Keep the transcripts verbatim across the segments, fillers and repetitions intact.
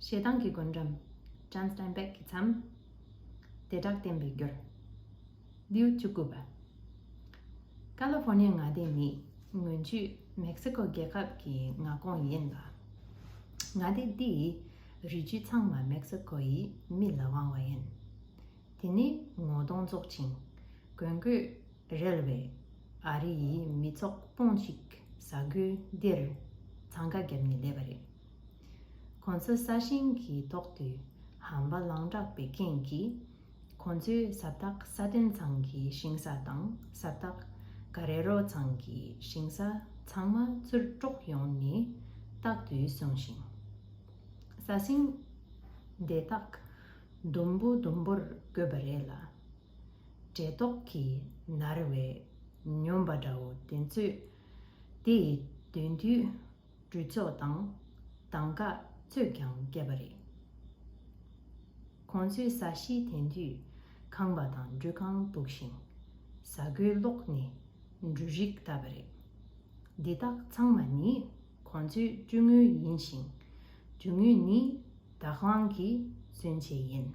ཞེ་སྡང་གི་སྒོ་འགྲམ། ཀྲན་སྟན་པེག་གི་མཚམས། བདེ་བྲག་བསྟན་པའི་རྒྱུར། ལེའུ་བཅུ་དགུ་པ། ཀ་ལི་ཧྥོར་ནི་ཡའི་མངའ་སྡེ་ནི་སྔོན་ཆད་མེག་སི་ཀོ་རྒྱལ་ཁབ་ཀྱི་མངའ་ཁོངས་ཡིན་ལ། མངའ་སྡེ་འདིའི་རི་རྒྱུད་ཚང་མ་མེག་སི་ཀོ་ཡི་མི་ལ་དབང་བ་ཡིན། དེ་ནི་ངོ་གདོང་རྫོགས་ཤིང་གོས་འཁོད་རལ་བའི་ཨ་རི་ཡི་མི་ཚོགས་སྤུན་ཞིག་ས་ཁུལ་འདིར་འཚང་ཁ་བརྒྱབ་ནས་སླེབས་པ་རེད། ཁོང་ཚོ་ས་ཞིང་གི་ཐོག་ཏུ་ཧམ་པ་ལངས་དྲགས་པའི་རྐྱེན་གྱིས། ཁོང་ཚོས་ས་བདག་ས་ཏན་ཚང་གི་ཞིང་ས་དང་ས་བདག་ག་རེ་རོ་ཚང་གི་ཞིང་ས་ཚང་མ་ཚུར་དཀྲོགས་ཡོང་ནས་རྟག་ཏུ་བཟུང་ཞིང་། ས་ཞིང་དེ་དག་དུམ་བུ་དུམ་བུར་བགོས་པ་རེད་ལ། འབྲས་ལྡོག་གིས་མནར་བའི་སྨྱོན་པ་འདྲ་བོ་དེ་ཚོས་དེ་ཡི་དོན་དུ་གྲོས་ཚོགས་དང་དང་ཀ་ཚོས་ཀྱང་བསྐྱལ་བ་རེད། ཁོང་ཚོས་ས་གཞི་དེ་དུས་ཁང་པ་དང་འགྲུལ་ཁང་སྤུགས་ཤིང་ས་རྒོད་སློག་ནས་འབྲུ་རིགས་བཏབ་པ་རེད། འདི་དག་ཚང་མ་ནི་ཁོང་ཚོའི་སྤྱོད་དངུལ་ཡིན་ཞིང་སྤྱོད་དངུལ་ནི་བདག་དབང་གི་མཚོན་བྱེད་ཡིན།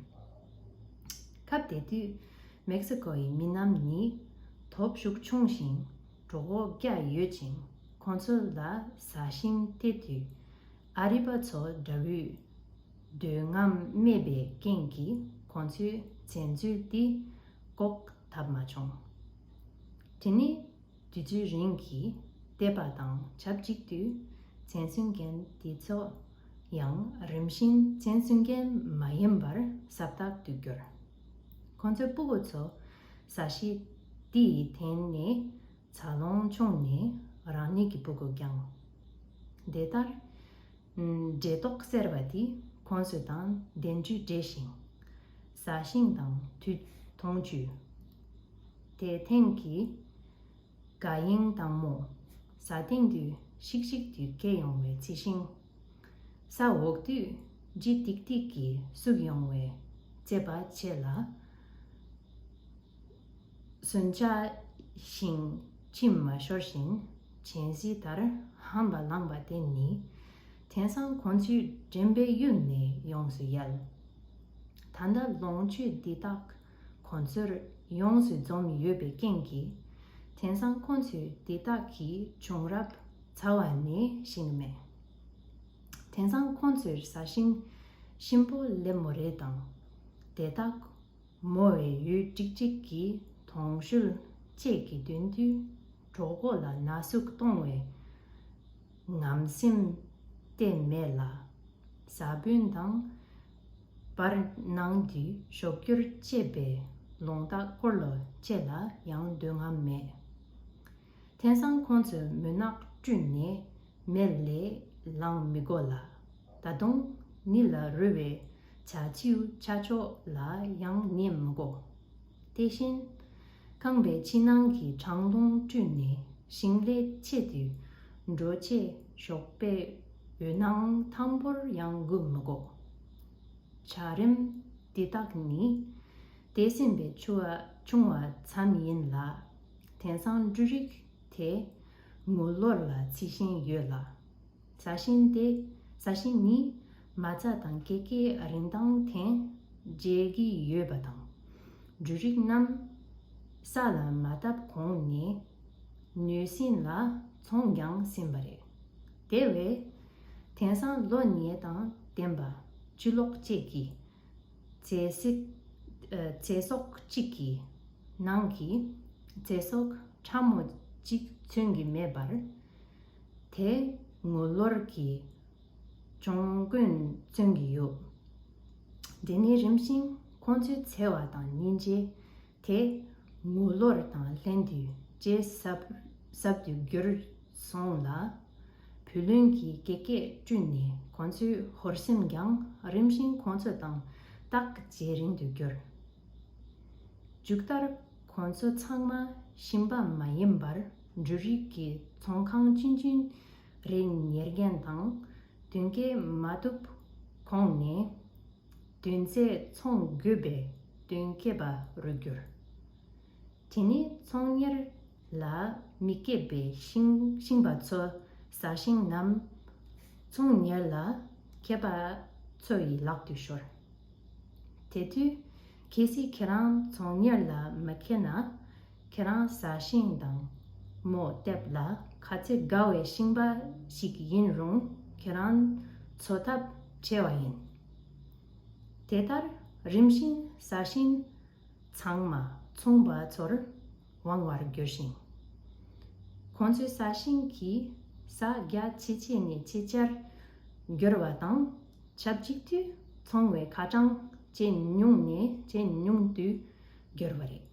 སྐབས་དེ་དུས་མེག་སི་ཀོ་ཡི་མི་རྣམས་ནི་སྟོབས་ཤུགས་ཆུང་ཞིང་གྲོད་ཁོག་རྒྱ་ཡོད་ཅིང་ཁོང་ཚོ་ལ་ས་ཞིང་དེ་དུས་ཨ་རི་པ་ཚོ་འདྲ་བོའི་འདོད་རྔམ་མེད་པའི་རྐྱེན་གྱིས་ཁོང་ཚོས་བཙན་འཛུལ་འདི་འགོག་ཐབས་མ་བྱུང་། དེ་ནི་དུས་ཚོད་རིང་གི་བལྟས་པ་དང་ཆབས་ཅིག་ཏུ་བཙན་བཟུང་མཁན་དེ་ཚོ་ཡང་རིམ་བཞིན་བཙན་བཟུང་མཁན་མ་ཡིན་པར་ས་བདག་ཏུ་གྱུར། ཁོང་ཚོའི་སྤུ་གུ་ཚོ་ས་གཞི་དེའི་སྟེང་ནས་འཚར་ལོངས་བྱུང་ནས་རང་ཉིད་ཀྱི་སྤུ་གུ་བསྐྱངས། དེ་ལྟར། འབྲས་ལྡོག་ཟེར་བ་དེ་ཁོང་ཚོ་དང་གདན་འདྲེས་འདྲེས་ཤིང་། ས་ཞིང་དང་དུས་མཐོང་བཅུད། དེ་ཐེངས་ཀྱི་དགའ་དབྱིངས་དྭངས་མོ། ས་སྟེང་དུ་ཤིག་ཤིག་ཏུ་སྐྱེས་ཡོང་བའི་ཚི་ཤིང་། ས་འོག་ཏུ་ལྗིད་ཏིག་ཏིག་གིས་བསུབས་ཡོང་བའི་རྩེད་པ་བྱེད་ལ། སུན་ཆ་ཞིང་ཁྱིམ་མ་ཤོར་བཞིན་གྱེན་གཟིགས་ལྟར་ཧམ་པ་ལངས་པ་དེ་ནི། དེང་སང་ཁོང་ཚོའི་དྲན་པའི་ཡུལ་ནས་ཡོངས་སུ་ཡལ། ད་ལྟ་ལོངས་སྤྱོད་འདི་དག་ཁོང་ཚོར་ཡོངས་སུ་འཛོམས་ཡོད་པའི་རྐྱེན་གྱིས། དེང་སང་ཁོང་ཚོས་འདི་དག་གི་བྱུང་རབས་རྩ་བ་ནས་ཤེས་ཀྱི་མེད། དེང་སང་ཁོང་ཚོའི་ས་ཞིང་གཤིན་པོ་ལེབ་མོ་རེ་དང་། དེ་དག་མོ་བའི་ཡུལ་ཀྲིག་ཀྲིག་གི་དོང་ཤུལ་བཅས་ཀྱི་མདུན་དུ་གྲོད་ཁོག་ལ་ན་ཟུག་གཏོང་བའི་ངམ་སེམས་གཏན་མེད་ལ། ས་བོན་དང་བར་སྣང་དུ་གཤོག་འགྱུར་བཅས་པའི་ལུང་རྟགས་འཁོར་ལོ་བཅས་ལ་ཡང་འདོད་རྔམ་མེད། དེང་སང་ཁོང་ཚོས་མུན་ནག་བསྐྲུན་ནས་མེ་ལས་ལངས་མི་དགོས་ལ། ད་དུང་ནི་ལ་རུལ་བའི་བྱ་བྱིའུ་ཆ་ཆོག་ལ་ཡང་ཉན་མི་དགོས། དེ་བཞིན། ཁང་པའི་ཕྱི་ནང་གི་གྲང་རླུང་བསྐྲུན་ནས་ཞིང་ལས་ཆེད་དུ་འགྲོ་ཆེད་ཞོགས་པའི་འོད་སྣང་ཐང་པོར་ཡང་སྒུག་མི་དགོས། འཇའ་རིམ་འདི་དག་ནི་དེ་སྲིན་པའི་ཆུ་བ་ཆུང་བ་ཙམ་ཡིན་ལ། དེང་སང་འབྲུ་རིགས་དེ་ངོ་ལོར་ལ་རྩི་བཞིན་ཡོད་ལ། ས་ཞིང་དེ་ས་ཞིང་ནི་མ་རྩ་དང་ཀེ་ཀེ་རིན་ཐང་ཐེན་འཇལ་གྱི་ཡོད་པ་དང་། འབྲུ་རིགས་རྣམས་ས་ལ་མ་བཏབ་གོང་ནས་ནུས་ཟིན་ལ་ཚོང་ཀྱང་ཟིན་པ་རེད། དེ་བས་དེང་སང་ལོ་ཉེས་དང་ལྡན་པ་ཕྱི་ལོགས་བཅས་ཀྱི་ཚེ་སྲོག་ཚེ་སྲོག་གཅིག་གི་ནང་གི་ཚེ་སྲོག་ཕྲ་མོ་གཅིག་མཚོན་གྱི་མེད་པར། དེ་ངོ་ལོར་གྱི་གྱོང་གུན་མཚོན་གྱི་ཡོད། དེ་ནས་རིམ་བཞིན་ཁོང་ཚོའི་འཚེ་བ་དང་སྙིང་རྗེ་དེ་ངོ་ལོར་དང་ལྷན་དུ་ཇེ་ཟབ་ཟབ་ཏུ་གྱུར་སོང་ལ། བུ་ལོན་གྱི་ཀེ་ཀེ་བསྐྲུན་ནས་ཁོང་ཚོའི་ཧོར་སེམས་ཀྱང་རིམ་བཞིན་ཁོང་ཚོ་དང་ཐག་ཇེ་རིང་དུ་གྱུར། མཇུག་མཐར་ཁོང་ཚོ་ཚང་མ་ཞིང་པ་མ་ཡིན་པར་འབྲུ་རིགས་ཀྱི་ཚོང་ཁང་ཆུང་ཆུང་རེ་གཉེར་མཁན་དང་དོན་སྐྱེལ་མ་ཐུབ་གོང་ནས་དོན་རྩེད་ཚོང་དགོས་པའི་དོན་སྐྱེལ་པ་རུ་གྱུར། དེ་ནི་ཚོང་གཉེར་ལ་མི་སྐྱེས་པའི་ཤིང་ཤིང་པ་ཚོ་ས་ཞིང་ནམ་ཚོང་གཉེར་ལ་མཁས་པ་ མཚོ་ཡི་ལག་ཏུ་ཤོར། དེ་དུས་གལ་སྲིད་ཁྱེད་རང་ཚོང་གཉེར་ལ་མི་མཁས་ན། ཁྱེད་རང་ས་ཞིང་དང་མོ་ལྟེབ་ལ་ཁ་ཚིག་དགའ་བའི་ཤིང་པ་ཞིག་ཡིན་རུང་ཁྱེད་རང་འཚོ་ཐབས་བྲལ་བ་ཡིན། དེ་ལྟར་རིམ་བཞིན་ས་ཞིང་ཚང་མ་ཚོང་པ་ཚོར་དབང་བར་གྱུར་ཞིང་། ཁོང་ཚོའི་ས་ཞིང་གི་ས་རྒྱ་ཇེ་ཆེ་ནས་ཇེ་ཆེར་གྱུར་བ་དང་། ཆབས་ཅིག་ཏུ་ཚོང་བའི་ཁ་གྲངས་ཇེ་ཉུང་ནས་ཇེ་ཉུང་དུ་གྱུར་བ་རེད།